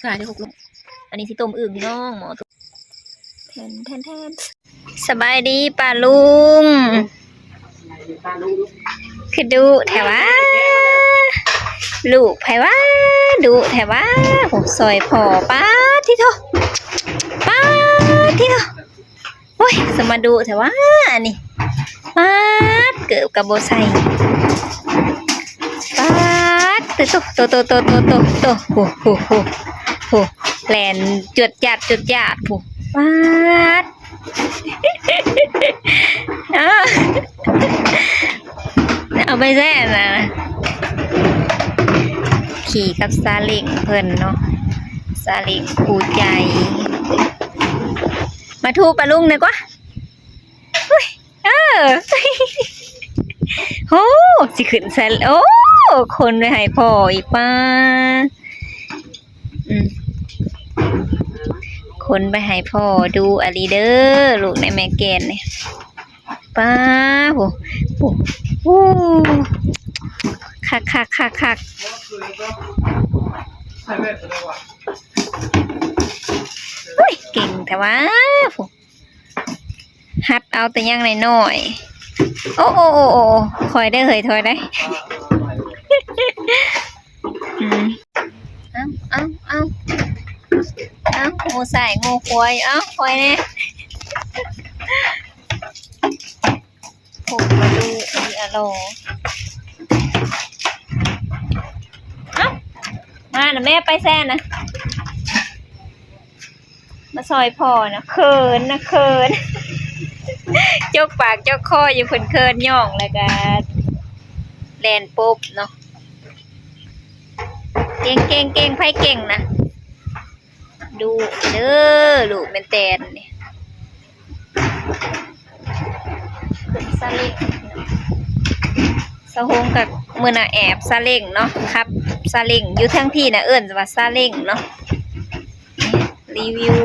ກາຍໄດ້ຫົກລົງ. ອັນນີ້ຊິຕົ້ມອຶ່ງພີ່ນ້ອງ ໝໍຕົ້ມ. ແທນ ແທນ ແທນ. ສະບາຍດີປ້າລຸງ. ຄືດຸແທ້ຫວາ ລູກໃຜຫວາ ດຸແທ້ຫວາ. ໂອ້ ຊ່ອຍພໍ່ ປາດທິໂທ ປາດທິໂທ. ໂອ້ຍ ສະມາດຸແທ້ຫວາອັນນີ້. ປາດ ເກີບກໍບໍ່ໃສ່. ປາດ ໂຕ ໂຕ ໂຕ ໂຕ ໂຕ ໂຕ ໂອ້ ໂອ້ ໂອ້ ໂອ້ ແລ່ນຈວດຈາດ ຈວດຈາດ ໂອ້ ປາດ. ເອົາ ເອົາໄປໃສ່ອັນນັ້ນນະ ຂີ່ກັບຊາເລັ້ງເພິ່ນເນາະ ຊາເລັ້ງຄູ່ໃຈ. ມາຖູປາລຸງແດ່ກວ່າ. ໂອ້ຍ ເອີ ໂອ້ ຊິຂຶ້ນໃສ່ ໂອ້ ຂົນໄປໃຫ້ພໍ່ອີກ ປ້າ. ອືມ ຂົນໄປໃຫ້ພໍ່ ດຸອີ່ຫຼີເດີ ລູກໃນແມ່ແກ່ນນີ້. ປ້າ ໂອ້ ໂອ້ ໂອ້ ຄັກໆໆໆ. ໂອ້ຍ ເກັ່ງແທ້ຫວາ ໂອ້. ຫັດເອົາແຕ່ຍັງນ້ອຍໆ. ໂອ້ ໂອ້ ໂອ້ ໂອ້ ໂອ້ ຄ່ອຍເດີເຮີ້ຍ ຄ່ອຍເດີ. ອືມ ເອົາ ເອົາ ເອົາ ເອົາ ງູຊ້າຍງູຂວາ ເອົາ ຄ່ອຍແດ່. ໂອ້ ມາດູອີ່ອະລໍ. ເອົ້າ ມານະແມ່ ໄປແຊນະ. ມາຊ່ອຍພໍ່ນະ ເຂີນນະ ເຂີນ ຈົກປາກຈົກຄໍຢູ່ ເພິ່ນເຂີນຍ້ອງ ແລ້ວກະແລ່ນປົບເນາະ. ເກັ່ງ ເກັ່ງ ເກັ່ງ ໃຜເກັ່ງນະ ດຸເດີ ລູກແມ່ນແຕນນີ້. ຂຶ້ນຊາເລັ້ງ ສາວຫົງກະມື້ນະແອບຊາເລັ້ງເນາະ ຂັບຊາເລັ້ງ ຢູ່ທາງພີ້ນະ ເອີ້ນວ່າຊາເລັ້ງເນາະ. ຣີວິວ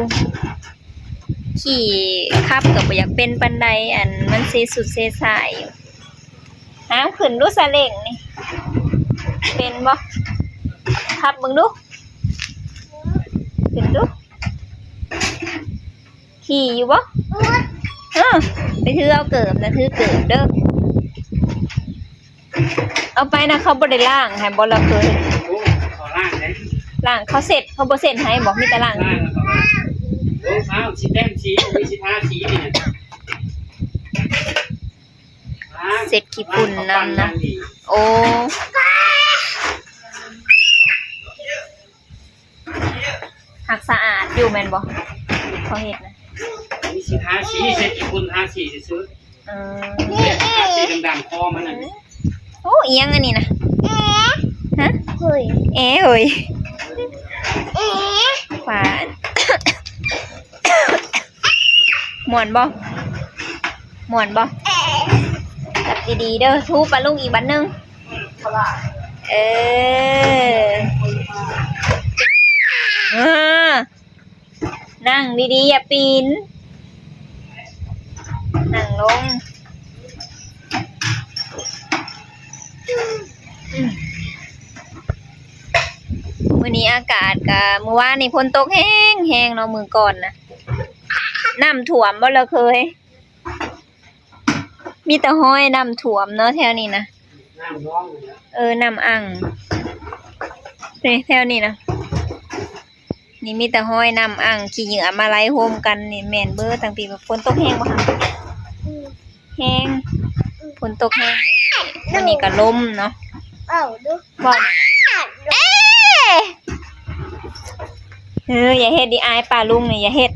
ຂີ່ຂັບກະບໍ່ຢາກເປັນປານໃດ ອັນ ມັນເຊຊຸດເຊຊາຍຢູ່. ຫາມຂຶ້ນດູຊາເລັ້ງນີ້ ເປັນບໍ່? ຂັບເບິ່ງດູ ຂຶ້ນດູ. ຂີ່ຢູ່ບໍ່? ເອີ ໄປຖືເອົາເກີບນະ ຖືເກີບເດີ. ເອົາໄປນະ ເຂົາບໍ່ໄດ້ລ້າງໃຫ້ບໍ່ລະເຄີຍ? ໂອ້ ເຂົາລ້າງເດ້ ລ້າງ ເຂົາເຊັດ ເຂົາບໍ່ເຊັດໃຫ້ບໍ່? ມີແຕ່ລ້າງ ລ້າງແລ້ວເຂົາມາ. ໂອ້ ຟ້າວ ຊິແຕ້ມສີ ມີສິບຫ້າສີນີ້ນະ. ເຊັດຂີ້ຝຸ່ນນຳນະ. ໂອ້ ຮັກສະອາດຢູ່ແມ່ນບໍ່ ເຂົາເຮັດນະ? ມີສິບຫ້າສີ ເຊັດຂີ້ຝຸ່ນທາສີຊື່ໆ. ເອີ ທາສີດຳໆ ຄໍມັນນັ້ນ. ໂອ້ ອີ່ຫຍັງອັນນີ້ນະ? ຮະ? ເອີ ເອີຍ ເອີຍ ຂວານ. ມ່ວນບໍ່? ມ່ວນບໍ່? ຈັບດີໆເດີ ຖູປາລຸງອີກບາດໜຶ່ງ. ເອີ ເອີ ນັ່ງດີໆ ຢ່າປີນ ນັ່ງລົງ. ອືມ ມື້ນີ້ອາກາດກະ ມື້ວານນີ້ຝົນຕົກແຮງໆເນາະ ມື້ກ່ອນນະ. ນ້ຳຖ້ວມບໍ່ລະເຄີຍ? ມີແຕ່ຮອຍນ້ຳຖ້ວມເນາະແຖວນີ້ນະ. ນ້ຳນອງນີ້ນະ ເອີ ນ້ຳອັ່ງ ເດ້ ແຖວນີ້ນະ. ນີ້ມີແຕ່ຮອຍນ້ຳອັ່ງ ຂີ້ເຫຍື້ອມາໄຫຼໂຮມກັນນີ້ ແມ່ນເບີດ. ຕັ້ງປີຝົນຕົກແຮງບໍ່ຫະ? ອືມ ແຮງ ອືມ ຝົນຕົກແຮງ. ມື້ນີ້ກະລົມເນາະ. ເວົ້າດູ ເວົ້າ ເອີ ເອີ ຢ່າເຮັດດິ ອາຍປ້າລຸງນີ້ ຢ່າເຮັດ.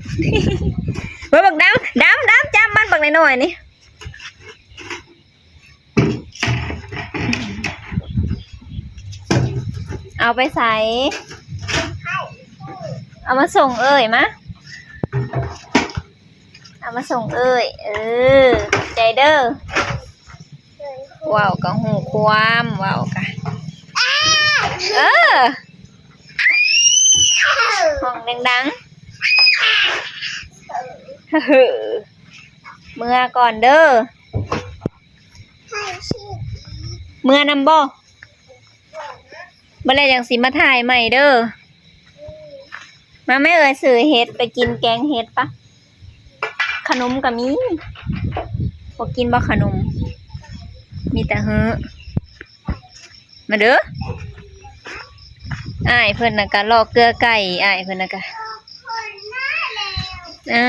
ເບິ່ງບັກດຳ ດຳ ດຳ ຈັບມັນບັກນ້ອຍໆນີ້. ເອົາໄປໃສ? ເອົາມາສົ່ງເອີຍ ມາ ເອົາມາສົ່ງເອີຍ. ເອີ ຂອບໃຈເດີ. ເວົ້າກະຮູ້ຄວາມ ເວົ້າກະ ເອີ ຮ້ອງດັງໆ. ເມືອກ່ອນເດີ. ເມືອນຳບໍ່? ບັດແລ້ວຈັ່ງຊິມາຖ່າຍໃໝ່ເດີ. ມາແມ່ເອີຍ ຊື້ເຫັດໄປກິນແກງເຫັດປະ. ຂະໜົມກໍມີ. ບໍ່ກິນບໍ່ຂະໜົມ? ມີແຕ່ເຮີ. ມາເດີ. ອ້າຍເພິ່ນນະກະລອກເກືອໄກ່ ອ້າຍເພິ່ນນະກະ ເອີ.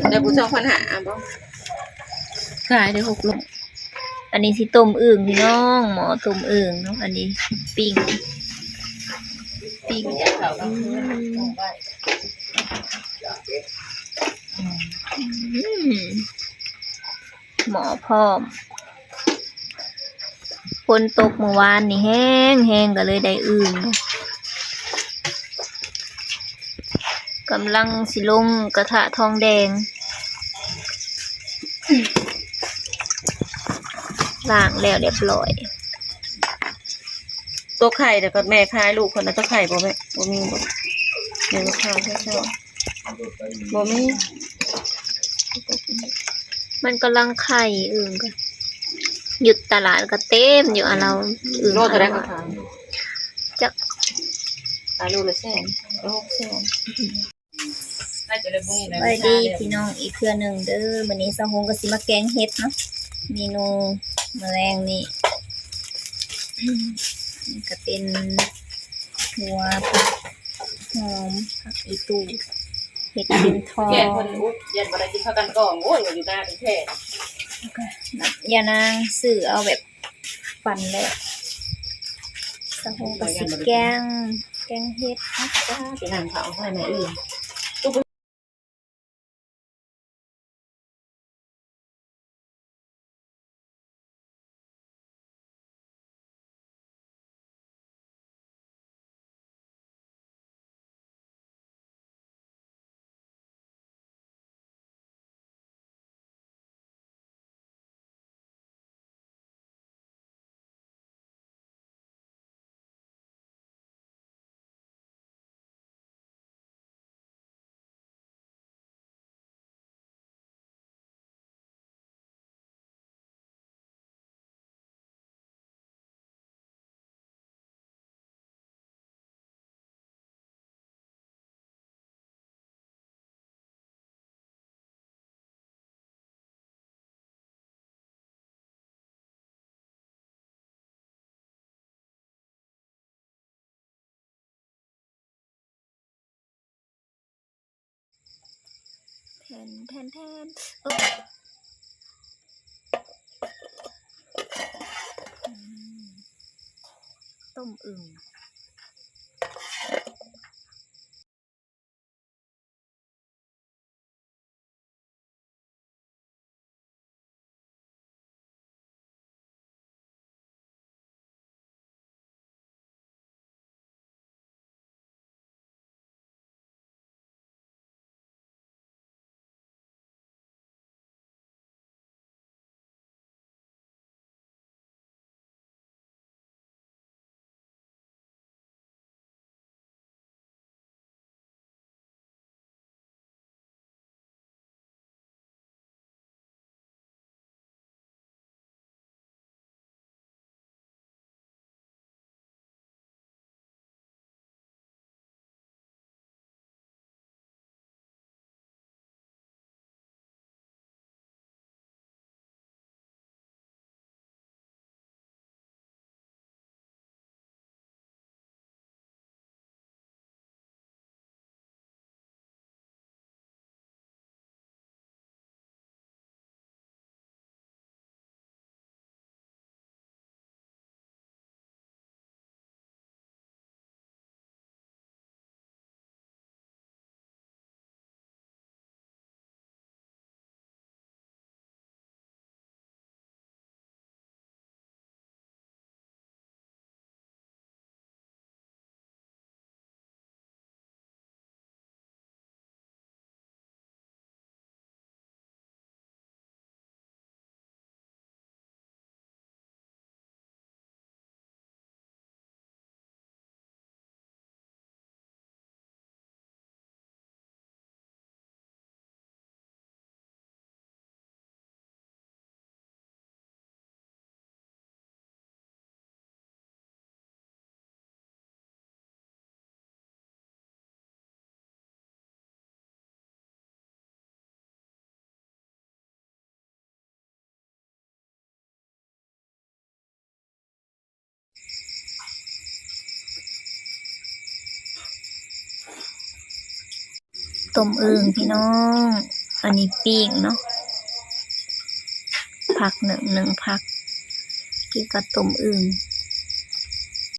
ໄດ້ຜູ້ສອງພັນຫ້າບໍ່? ຂາຍໄດ້ຫົກຮ້ອຍ. ອັນນີ້ຊິຕົ້ມອຶ່ງພີ່ນ້ອງ ໝໍ້ຕົ້ມອຶ່ງເນາະ. ອັນນີ້ປີ້ງ ປີ້ງ ອືມ ໝໍ້ພ້ອມ. ຝົນຕົກມື້ວານນີ້ແຮງໆ ກໍເລີຍໄດ້ອຶ່ງ. ກຳລັງຊິລົງກະທະທອງແດງ ລ້າງແລ້ວລຽບລ້ອຍ. ຕົວໄຂ່ແລ້ວກໍແມ່ຂາຍລູກຄົນນະ. ຕົວໄຂ່ບໍ່ແມ່? ບໍ່ມີບໍ່? ແມ່ຂາຍແທ້ໆ. ບໍ່ມີ. ມັນກຳລັງໄຂ່ອຶ່ງ ຢູ່ຕະຫຼາດກໍເຕັມຢູ່ ອັນລາວອຶ່ງ. ໂລເທົ່າໃດກໍຂາຍ? ຈັກ ຂາຍໂລລະແສນ ໂລ ຫົກແສນ. ສະບາຍດີພີ່ນ້ອງອີກເທື່ອໜຶ່ງເດີ. ມື້ນີ້ສາວຫົງກໍຊິມາແກງເຫັດເນາະ ເມນູມື້ແລງນີ້. ນີ້ກໍເປັນຫົວຜັກຫອມ ຜັກອີ່ຕູ່ ເຫັດເຂັມທອງ. ແຂກເພິ່ນອຸດ ຢ້ານບໍ່ໄດ້ກິນເຂົ້າກັນກ່ອນ. ໂອ້ຍ ຢູ່ໜ້າເປັນແຂກ. ແລ້ວກໍນ້ຳຢານາງ ຊື້ເອົາແບບປັ່ນແລ້ວ. ສາວຫົງກໍຊິແກງ ແກງເຫັດນະຈ໊ະ. ໄປນັ່ງເຂົ້າໃຫ້ແມ່ອື່ນ. ແທນ ແທນ ແທນ ເອີ ອືມ ຕົ້ມອຶ່ງ. ຕົ້ມອຶ່ງພີ່ນ້ອງ ອັນນີ້ປີ້ງເນາະ ຜັກໜຶ້ງ ໜຶ້ງຜັກ ກິນກັບຕົ້ມອຶ່ງ.